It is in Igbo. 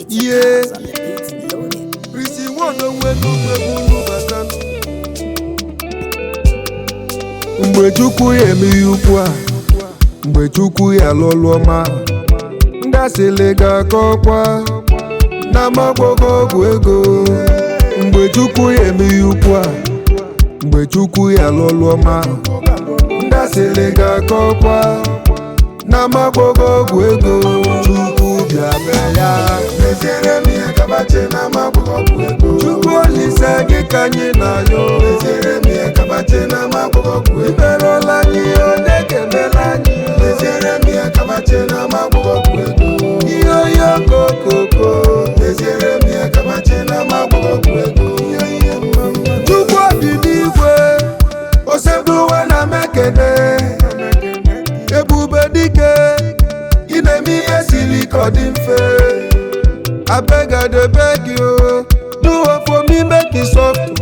Yeah. It's a cause on the beats loaded. Risi nwodo nwenugbegbu. Mgbe Chukwu ya eme ihe ukwu a, mgbe Chukwu ya lụlụ ọma, ndị asịlị ga-akọ ọkwa na amagwọgọ ọgwụ ego. Mgbe Chukwu ya eme ihe ukwu a, mgbe Chukwu ya lụlụ ọma, ndị asịlị ga-akọ ọkwa na amagwọgọ ọgwụ ego. Chukwu bịa mee ya, Meziere m ihe kabache na amagwọgọ ọgwụ ego. Chukwu Olise gị ka anyị na-ayọ. Meziere m ihe kabache na amagwọgọ ọgwụ ego. Imerụla anyị, onye ga-emela anyị? Meziere m ihe kabache na amagwọgọ ọgwụ ego. Ihe oyi okokoko. Meziere m ihe kabache na amagwọgọ ọgwụ ego. Chukwu obi n'igwe, osebụwa na mekene, ebube dike, ị na-eme ihe siri ka ọ dị mfe. Abeg, I dey beg you, do one for me, make e soft.